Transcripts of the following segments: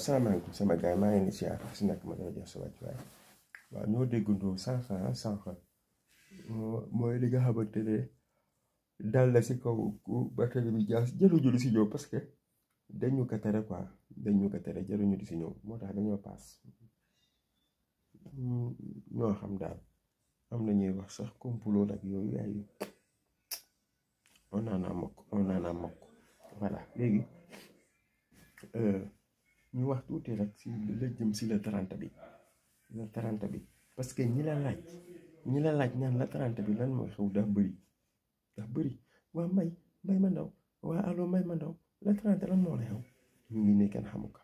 asalaamaaleykum sama gars maa ngi leen di siyaar si nekk ma doon jox sa wàccuwaay waaw ñoo déggandoo sànq mooy li nga xamante ne dal na si kaw Barthélémy Dias jëluñu di si ñëw parce que dañu ko tere quoi dañu ko tere jëluñu di si ñëw moo tax dañoo paas ñoo xam daal am na ñuy wax sax complot ak yooyu ay on en a mokk voilà léegi ñu wax tuuti rek si la jëm si la 30 bi parce que ñi la laaj naan la 30 bi lan mooy xew daa bëri waa mbay ma ndaw waa allo mbay ma ndaw la 30 lan moo la xew ñu ngi ne kenn xamu ko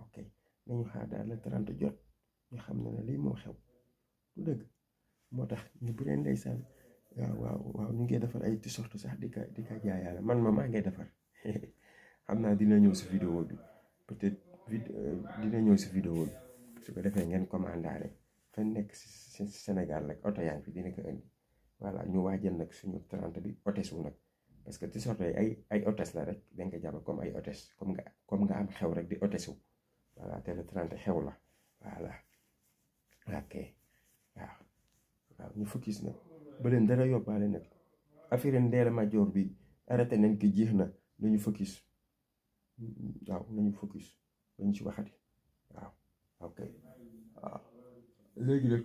ok nañu xaar daal la 30 jot ñu xam ne lii moo xew du dëgg moo tax ñu bu leen ndeysaan waaw ñu ngi defar ay t-shirt sax di ka jaayaale man maa ngay defar xam naa dina ñëw si vidéo bi peut-être dina ñëw si vidéo bi su ko defee ngeen commandaale fa nekk si Sénégal nag oto yaa ngi fi dina ko indi voilà ñu waajal nag suñu 30 bi hôtesse wu nag parce que t-shirt yi ay hôtesse la rek dañ ko jàpp comme ay hôtesse comme nga am xew rek di hôtesse wu voilà te le 30 xew la voilà ok waaw ñu focus nag ba leen dara yóbbaale nag affaire Ndella Madior bi arrêté nañ ko jeex na nañu focus nañu ci waxati waaw ok waaw léegi nag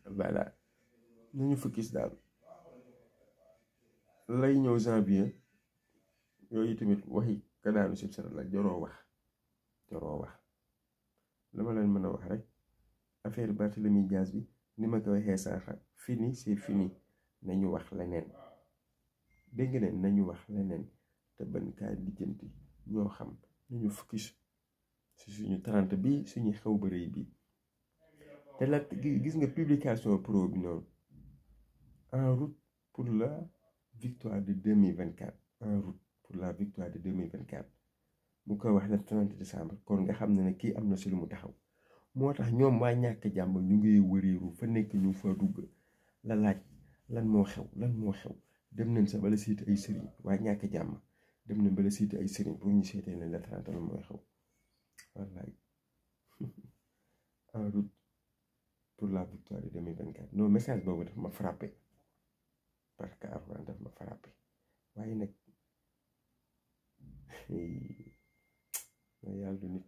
voilà nañu focus daal lay ñëw janvier yooyu tamit waxi ka daanu sib sara la joroo wax dama leen mën a wax rek affaire Barthélémy Dias bi ni ma ko waxee sànq fini c'est fini nañu wax leneen dégg nga nañu wax leneen te ban kaa lijjanti ñoo xam nañu focus si suñu 30 bi suñu xew ba rëy bi te la gis nga publication pro bi noonu en route pour la victoire de 2024 mu koy wax le 30 décembre kon nga xam ne kii am na si lu mu taxaw moo tax ñoom waa ñàkk jàmm ñu ngi wëreeru fa nekk ñu fa dugg la laaj lan moo xew dem nañ sa bala siiti ay sëriñ waa ñàkk jàmm dem nañ bala siiti ay sëriñ pour ñu seetee ne le 30 lan mooy xew wallaay en route pour la victoire de 2024 non message boobu daf ma frappé parce que Alxuraan daf ma frappé waaye nag yàlla du nit